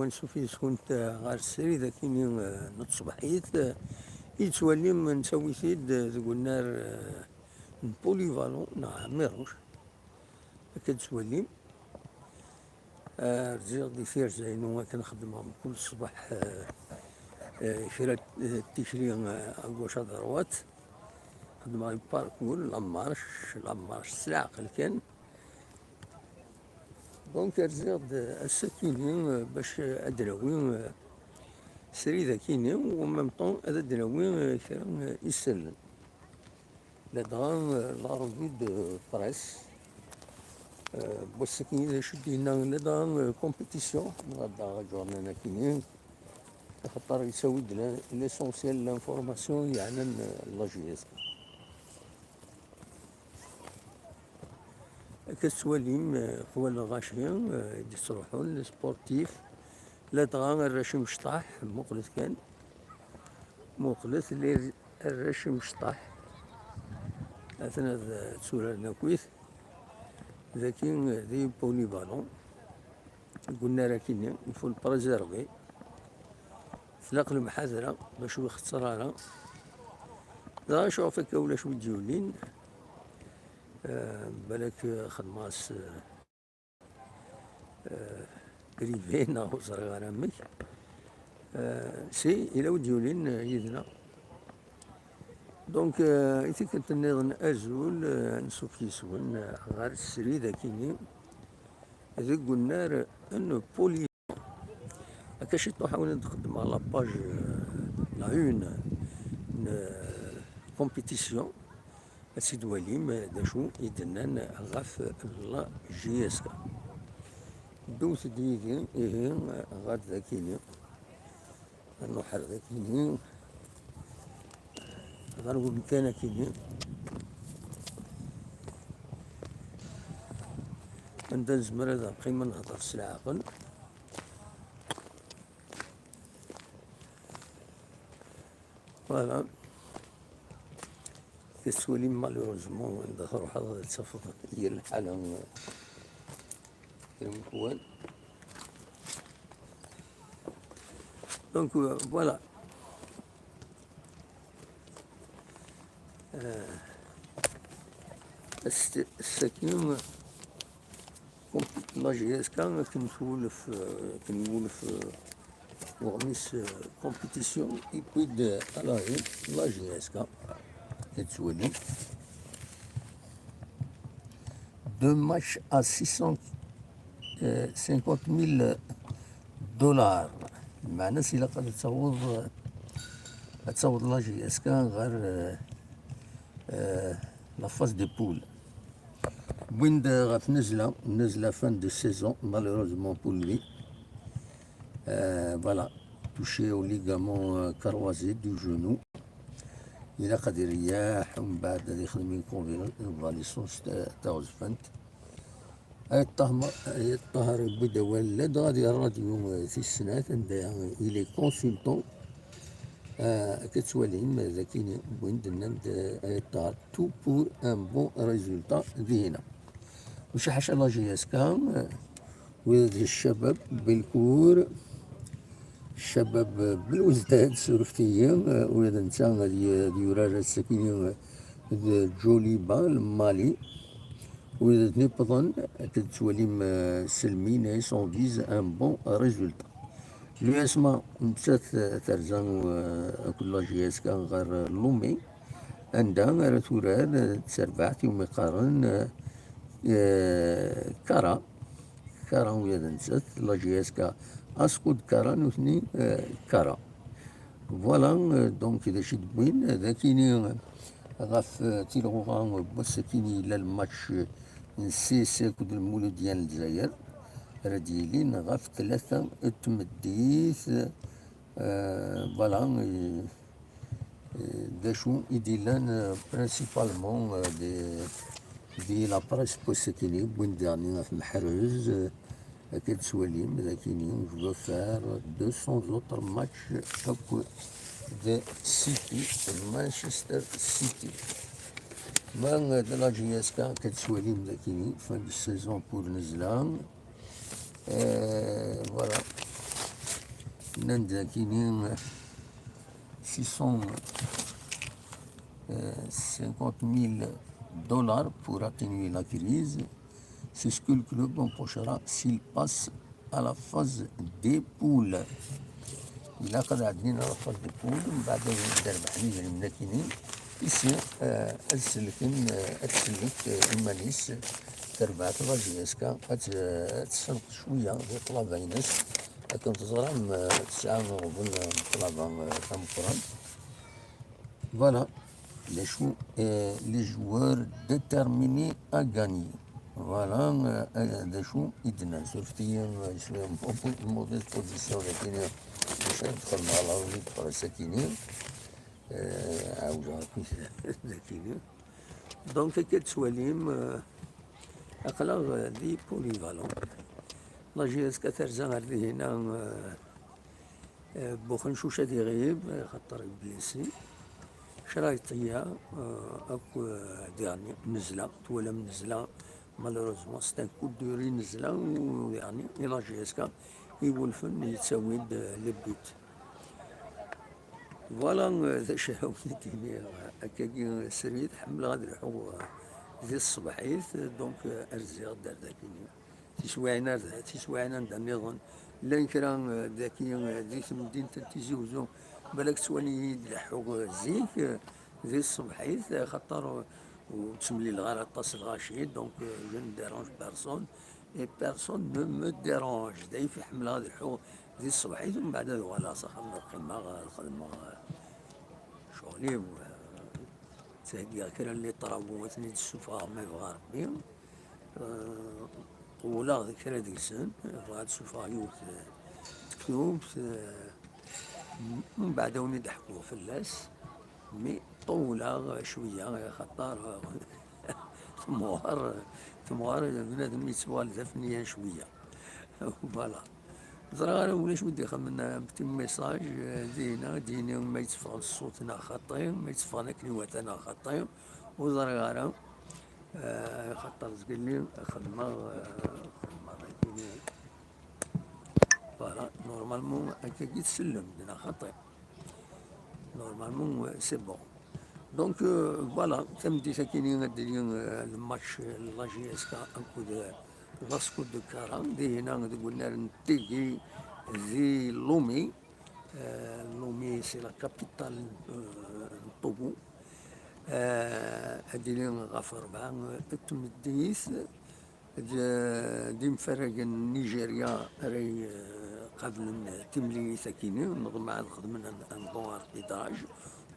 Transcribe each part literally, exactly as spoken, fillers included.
Ansuf yis-went, eh, ɣer srid akini, eh, n tṣebḥit, eh, i tettwalim nettawi-t-id, eh, deg unnar, eh, n Polyvalent neɣ Amirouche. Akka d-tettwalim. Eh, rziɣ di tirza-inu akken xeddmeɣ mkul ṣṣbeḥ, eh, eh, kra, eh, tikli, eh, à gauche à droite. Xeddmeɣ i parcours, la marche, la marche s leɛqel kan. Donc, rziɣ-d ass-akini, eh, bac ad d-nawi, eh, srid akini, u en même temps ad d-nawi, eh, kra n isallen. Ladɣa, eh, la revue de presse, eh, n wass-akini d acu d-yenna, ladɣa, eh, compétition, ladɣa journal akini, axaṭer yettawi-d la-, l'essentiel, l'information yeɛnan, eh, la J S K. Akka tettwalim, eh, xwal lɣaci, eh, i d-yettruḥun, les sportifs, ladɣa arrac imecṭaḥ, muqlet kan, muqlet les arrac imecṭaḥ, aten ad tturaren akkit, daki, eh, di Polyvalent. Deg unnar akini, il faut le préserver. Tlaq lemḥadra bac ur ixetter ara. Dɣa acu ɣef akka ulac wi d-yulin? Eh, balak, eh, xedmeɣ-as, eh, eh, privé neɣ ur ẓriɣ ara amek. Eh, si, yella wi d-yulin, eh, yid-neɣ. Donc, eh, i tikkelt nniḍen azul, eh, ansuf yis-wen, eh, ɣer srid akini deg unnar n Polyvalent. Akka ciṭuḥ a wen-d-qeddmeɣ la page, eh, la une n, eh, compétition. Ad tt-id-walim, eh, d acu i d-nnan ɣef la J S K. Ddut-d yid-i, ihi, ɣer dakini. Ad nruḥ ar dakini. Ɣer wemkan akini. Anda nezmer ad neqqim ad nehder s leɛqel. Voilà. Tettwalim, malheureusement, anda truḥeḍ ad tafeḍ yir lḥala, eh, kra n leḥwal. Donc, euh, voilà. Euh, c'est, c'est que la J S K, akken twulef, euh, akken iwulef, euh, uɣmis, euh, compétition, et puis de, à la une, la J S K, tettwalim. Deux matchs à six cent cinquante mille dollars. Meɛna, s ilaq ad taweḍ, ad taweḍ la J S K ɣer, euh, euh, la phase de poule. Win-d ɣef nnezla, nnezla fin de saison, malheureusement pour lui. Euh, voilà, touché au ligament, euh, croisé du genou. Ilaq ad ireyyeḥ, umbeɛd ad ixdem une convalescence ta-, taɣezfant. Ayt Ṭaher, Ayt Ṭaher yewwi-d awal ladɣa di rradyu, eh, tis snat, anda il est consultant. Eh, akka tettwalim, eh, d akken wwin-d, nnan-d, eh, Ayt Ṭaher, tout pour un bon résultat dihina. Maca ḥaca la J S K, eh, wid d ccabab Belkur, ccabab, eh, Belwezdad, surfet-iyi, eh, wid netta ad y-, ad yurar ass-akini, eh, d Djoliba, Mali. Wid d-niwḍen, akken tettwalim, eh, s lmina, on vise un bon résultat. L'U S M A, nettat, eh, terza, eh, akked la J S K ɣer, eh, Lomé, anda ara turar, eh, d terbaɛt iwumi qqaren, eh, eh, Kara. Kara ula d nettat, la J S K askud Kara, nutni, eh, Kara. Voilà, euh, donc, d acu i d-wwin, d akini, euh, ɣef, euh, tilɣuɣa, euh, n wass-akini yella lmatch, euh, n C S akked Lmuludya n Lezzayer, ara d-yilin ɣef tlata n tmeddit, euh, voilà, euh, euh, d acu i d-yellan, euh, principalement, euh, di, di la presse n wass-akini, wwin-d daɣen ɣef Meḥrez, euh, Akka tettwalim, d akini, je veux faire deux cents autres matchs akked City, Manchester City. Ma d la J S K, akka tettwalim, d akini, fin de saison pour Nezla. Euh, voilà. Anda kini six cent cinquante mille dollars pour atténuer la crise. C'est ce que le club empochera s'il passe à la phase des poules. Ilaq ad ɛedden à la phase des poules, mbeɛd ad d-rebḥen idrimen akini, ici, eh, ad sellken, eh, ad tsellek, eh, iman-is terbaɛt la J S K, ad t-, ad tselqeḍ cwiya di ṭṭlaba-ines. Akken teẓram, eh, tesɛa uɣbel, eh, ṭṭlaba, eh, tameqqrant. Voilà. D acu, eh, les joueurs déterminés à gagner. Voilà, eh, eh, d acu i d-nnan. Surfet-iyi, eh, cwiya en mauvaise position, lakini maca ad dxel ɣer la revue de presse akini. Eh, ɛawdeɣ akk dakini. Donc, akka tettwalim, eh, aql-aɣ, eh, di polyvalent. La J S K terza ar dihina, eh, Eh, Buxencuc ad iɣib, eh, xaṭer iblisi. Cra yeṭṭeyya, eh, akk, eh, diɣni nezla, twalam nezla, malheureusement, c'est un coup dur i nezla, u diɣni, i la J S K, iwulfen yettawi-d, eh, le but. Voilà, eh, d acu ara wen-d-iniɣ, eh, akkagi, eh, srid, ḥemmleɣ ad lḥuɣ, eh, di tṣebḥit, eh, donc, eh, rziɣ-d ar dakini. Tiswiɛin ar da, tiswiɛin anda nniḍen. Llan kra, eh, daki, eh, di temdint n Tizi Uzzu, balak ttwali-yi-d leḥḥuɣ, eh, zik, eh, di tṣebḥit, eh, xaṭer, eh, ur ttemlileɣ ara aṭas lɣaci, donc, eh, je ne dérange personne, et personne ne me dérange. Dayif ḥemmleɣ ad lḥuɣ di tṣebḥit, mbeɛd ad uɣaleɣ s axxam ad qqimeɣ, ad xedmeɣ, eh, ccɣel-iw, eh, ttheggiɣ kra n les travaux ad ten-id-ssufɣeɣ ma yebɣa Rebbi. Eh, qewwleɣ d kra deg-sen, bɣiɣ ad sufɣeɣ yiwet, eh, tektubt, eh, m-, mbeɛd ad wen-id-ḥkuɣ fell-as, mi ṭewwleɣ cwiya, axaṭer, eh, temɣer, temɣer bnadem yettwaɣel d afenyan cwiya. Voilà. Ẓriɣ ara ulac wi d-ixemmen un petit message, eh, dinna, ad d-yini ma yetteffeɣ ṣṣut neɣ xaṭi, ma yetteffeɣ akken iwata neɣ xaṭi, ur ẓriɣ ara. Eh, xaṭer zgelli xedmeɣ, eh, xedmeɣ akini. Voilà, normalement, akkagi tsellem-d, neɣ xaṭi? Normalement, eh, c'est bon. Donc, eh, voilà, tameddit akini ad d-yili, eh, le match, eh, la J S K akked, eh, Vasco de Cara, dihina deg unnar n Tigi di Lomé. Eh, Lomé, c'est la capitale, eh, n Togo. Eh, ad d-yili ɣef rebɛa, eh, n tmeddit. D, d imfarragen n Nigeria ara iqablen timlilit akini, neḍmeɛ ad xedmen un, un bon arbitrage,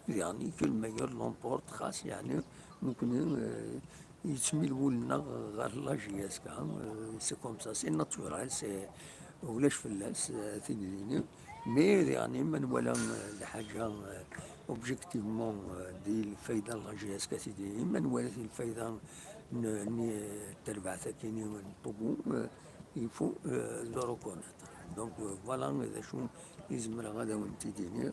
yeɛni que le meilleur l'emporte, xas yeɛni nekni, eh, yettmil wul-nneɣ ɣer la J S K, eh, c'est comme ça, c'est naturel, c'est, ulac fell-as, eh, tigdi-nni. Mais, yeɛni, ma nwala, eh, lḥaǧa, eh, objectivement, eh, di lfayda n la J S K, tidi, ma nwala di lfayda n, n, n terbaɛt akini n Togo, eh, il faut, eh, le reconnaître. Donc, eh, voilà, d acu i zemreɣ ad awen-t-id-iniɣ.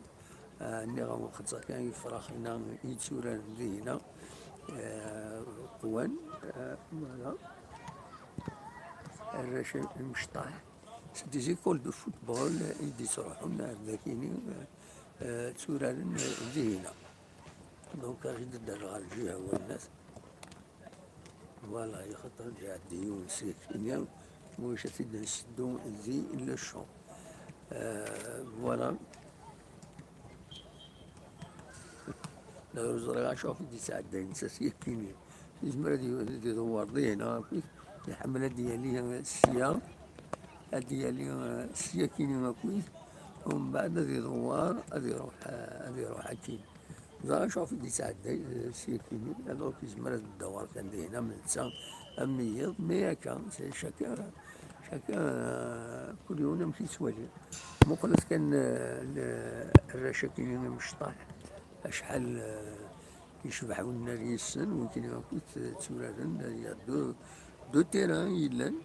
Eh, nniɣ-awen xeddzeɣ kan ifrax-ina i yetturaren dihina, eh, qwan, eh, voilà. Arrac imecṭaḥ. C'est des écoles de football i d-yettruḥun ar dakini, eh, tturaren dihina. Donc, ad d-rreɣ ar lǧiha wannat. Voilà, yaxaṭer ad iɛeddi yiwen seg-kini, ulac ad t-id-nseddu di le champ. Eh, voilà. Ur ẓriɣ acu ɣef i d-yettɛedday netta s yakini. Yezmer ad y-, ad iḍewwer dihna akkit, iḥemmel ad d-yali sya, ad d-yali, eh, s yakini akkit, umbeɛd ad iḍewwer, ad iruḥ, eh, ad iruḥ akkin. Ẓriɣ acu ɣef i d-yettɛedday, eh, s yakini, alors yezmer ad iḍewwer kan dihna, am netta, am wiyiḍ, mais akka, c'est chacun, chacun, eh, kul yiwen amek yettwali. Muqlet kan, eh, le-, arrac-agi imecṭaḥ, acḥal, eh, yecbeḥ unnar yes-sen, wigini akkit tturaren, il y a deux, deux terrains yellan,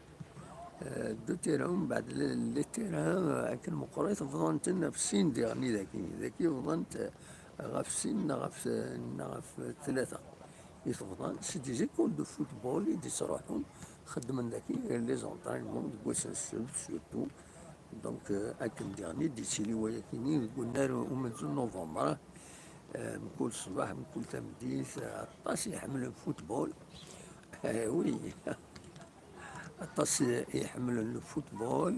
eh, deux terrains, mbeɛd le-, les terrains, eh, akken meqqrit, bḍan-ten ɣef sin diɣen i daki, daki bḍan-t, eh, ɣef sin neɣ ɣef, neɣ ɣef tlata. I tebḍan, c'est des écoles de football i d-yettruḥun, xeddmen daki les entraînements deg wass n ssebt, surtout. Donc, euh, akken diɣen i d-yettili wayakini deg unnar umenzu n novembre, euh, mkul ṣṣbeḥ, mkul tameddit, euh, aṭas i iḥemmlen football. Eh oui, aṭas i iḥemmlen football,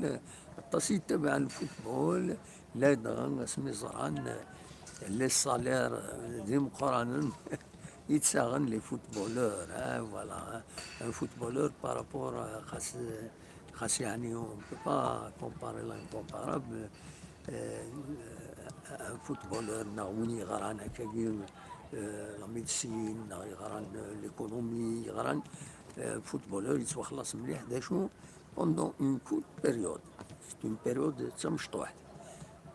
aṭas i yettabaɛen football, ladɣa asmi ẓran, euh, les salaires, euh, d imeqqranen i ttaɣen les footballeurs, hein, voilà, hein. Un footballeur par rapport, euh, xas, xas yeɛni, on peut pas comparer l'incomparable. Euh, un footballeur neɣ win yeɣran akkagi, euh, la médecine, neɣ yeɣran, euh, l'économie, yeɣran, euh, footballeur yettwaxlaṣ mliḥ d acu pendant une courte période. C'est une période d tamecṭuḥt.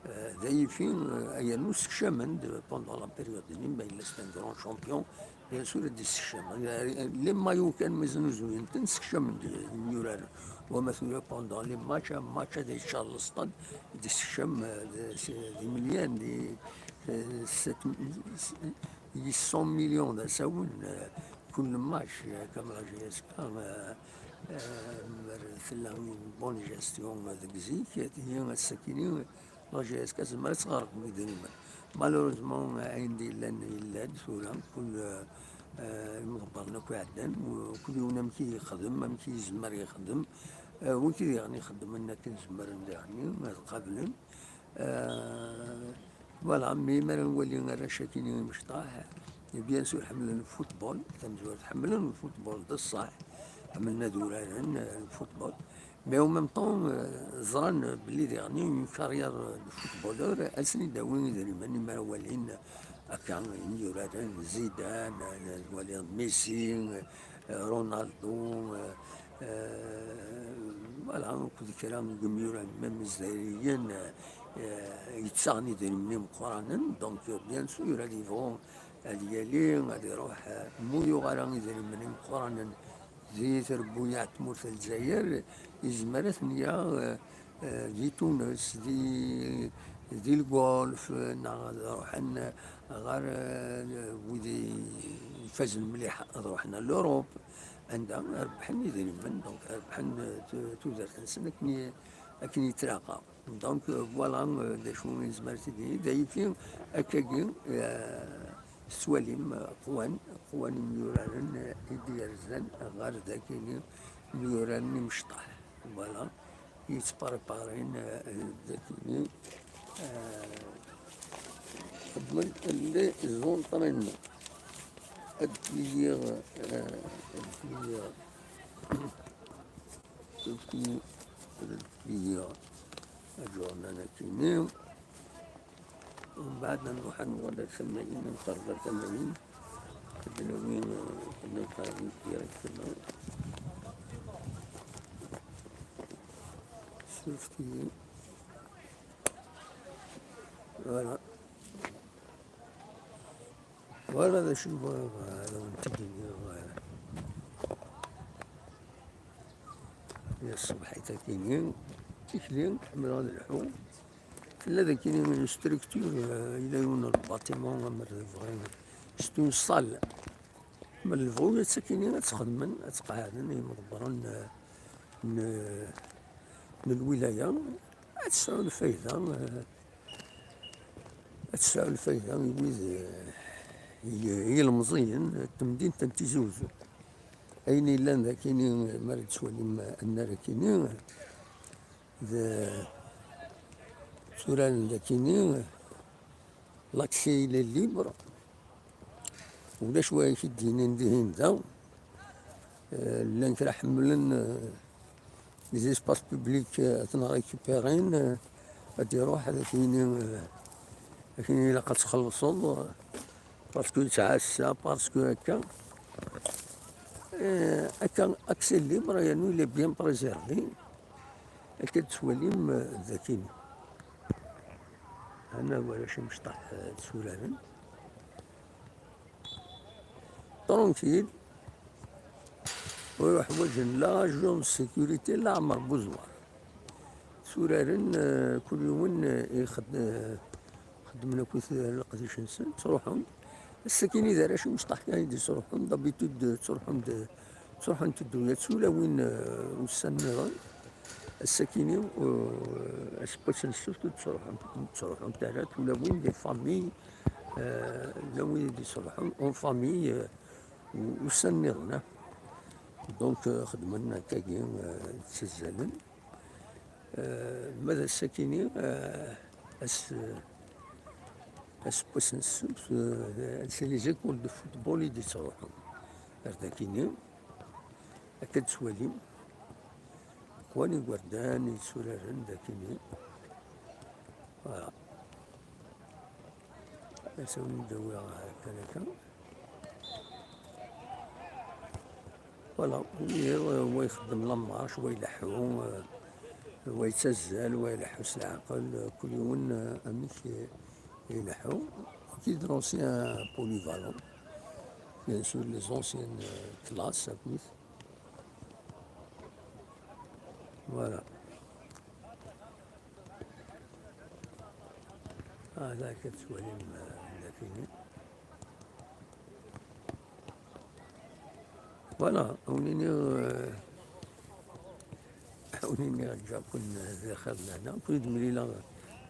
Euh, d ayifi, euh, yernu ssekcamen-d pendant la période-nni, ma yella c'est un grand champion, bien sûr, ad d-issekcam. Les maillots kan ma znuzuyen-ten, ssekcamen-d imyuraren. Wama tura pendant les matchs, un match ad yeččar le stade, d-issekcam, euh, d, c'est des millions, des, euh, sept, huit cents millions d asawen, euh, kul match, euh, comme la J S K, euh, euh, tella une bonne gestion deg zik, tigi ass-akini, la J S K tezmer ad tɣerq deg idrimen. Malheureusement, ayen d-yellan, yella-d tura, kul, euh, imḍebbren akk iɛeddan, u kul yiwen amek i yexdem, amek i yezmer yexdem, euh, wid diɣen ixeddmen akken zemren diɣen ad qablen. Euh, voilà, mi mi ara nwali arrac-agi imecṭaḥ, et bien sûr, ḥemmlen football, tamezwarut ḥemmlen football d ṣṣeḥ, ḥemmlen ad uraren, euh, football. Mais en même temps, euh, ẓran belli diɣen une carrière de footballeur, ad sen-id-awi idrimen, imi ara walin akka imyuraren, Zidane, euh, waliɣ Messi, euh, Ronaldo, euh, euh, voilà, akked kra n yimyura même izzayriyen, euh, yettaɣen idrimen imeqqranen, donc, euh, bien sûr, ad yebɣu ad yali, ad iruḥ, euh, mu yuɣ ara idrimen imeqqranen di trebbuyaɛ n tmurt n Lezzayer, yezmer ad ten-yaɣ, euh, euh, di Tunes, di, di lgolf, euh, neɣ ad ruḥen ɣer, euh, wid i ifazen mliḥ, ad ruḥen ɣer l'Europe, anda rebbḥen idrimen, donc rebbḥen, euh, tu-, tudert-nsen akken i, akken yettlaqa. Donc, euh, voilà, euh, d acu i nezmer ad t-id-nini. D ayagi, akkagi, euh, tettwalim, euh, qwan, qwan imyuraren, euh, i d-yerzan ɣer dakini, imyuraren imecṭaḥ. Voilà. Yettpariparin, euh, dakini, euh, xedmen les entraînements. Ad plier, euh, ad plier. Tuki, ad plier aǧurnal akini. Mbeɛd ad nruḥ ad nuɣal ar tamayin, ad nqerreb ar tamayin. Ad nawi, ad nqerreb directement. Surfti. Voilà. Voilà d acu i bɣiɣ ad awen-t-id-iniɣ. Di tṣebḥit-agi-nni, tikli, ḥemmleɣ ad lḥuɣ. Tella dagi une structure, euh, yella yiwen n lbâtiment, amer bɣin, c'est une salle. Ma lebɣu-yas akini ad tt-xedmen, ad tt-qeɛden yimḍebbren, euh, n, n lwilaya, ad tesɛu lfayda, euh, ad tesɛu lfayda i wid, eh, i, i yilmeẓyen n temdint n Tizi Uzzu. Ayen yellan d akini, mi ara d-twalim annar akini, d, tturaren d akini, l'accès il est libre. Ulac wa i k-id-yinin dihin da. Eh, llan kra ḥemmlen, eh, les espaces publics, eh, ad ten-récupérin, eh, ad iruḥ, ad ak-yini, eh, ad ak-yini ilaq ad txellṣeḍ, eh, parce que yettɛassa, parce que akka. Eh, akka, accès libre, yernu il est bien préservé. Akka d-tettwalim, eh, d akini. Hana warrac imecṭaḥ, eh, tturaren. Tranquille. Ur ḥwaǧen la agent de sécurité, la Ɛmer Buzwar. Tturaren, eh, kul yiwen, eh, ixed-, eh, xeddmen akk leqdic-nsen, ttruḥun. Ass-akini d arrac imecṭaḥ kan i d-yettruḥun, d'habitude ttruḥun-d, ttruḥunt-d tuyat tulawin, eh, ussan nniḍen. Ass-akini, euh, aseggas n ssebt ur ttruḥunt, ur ttruḥunt ara tulawin, des familles, euh, llan wid i d-ittruḥun en famille, euh, u-, ussan nniḍen, ah. Donc, euh, xedmen akkagi, euh, ttazzalen. Euh, ma d ass-akini, euh, ass, aseggas n ssebt, euh, c'est les écoles de football i d-ittruḥun ar dakini. Akka d-tettwalim, kwan igerdan yetturaren dakini. Voilà. Ad awen-d-awiɣ kan akka. Voilà, wa ixeddem la marche, wa ileḥḥu, wa yettazzal, wa ileḥḥu s leɛqel, kul yiwen, euh, amek i-, ileḥḥu. Qui de l'ancien polyvalent, bien sûr, les anciennes, euh, classes, akkit. Voilà. Ah, da akka tettwalim, euh, la fini. Voilà, awen-iniɣ, euh, awen-iniɣ ǧǧiɣ-ken di lxir d lehna. Kul d mlileɣ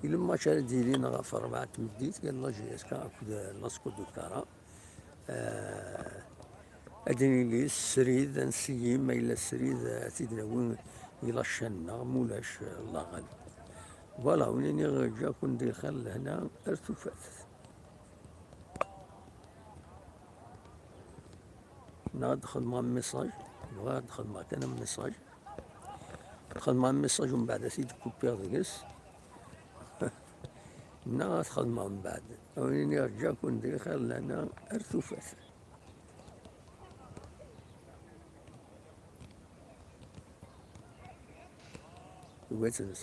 i lmatch ara d-yilin ɣef rebɛa n tmeddit, yal la J S K akked, euh, la Scudecara. Euh, ad nili srid, ad nseyyi, ma yella srid, ad t-id-nawi i la chaîne-nneɣ, ma ulac, euh, Allah ɣaleb. Voilà, awen-iniɣ ǧǧiɣ-ken di lxir d lehna, ar tufat. Neɣ ad xedmeɣ message, bɣiɣ ad xedmeɣ kan message. Xedmeɣ message, umbeɛd ad t-id-kupiɣ deg-s. Neɣ ad xedmeɣ umbeɛd. Awen-iniɣ ǧǧiɣ-ken di lxir d lehna, ar tufat. Tuget-nnes.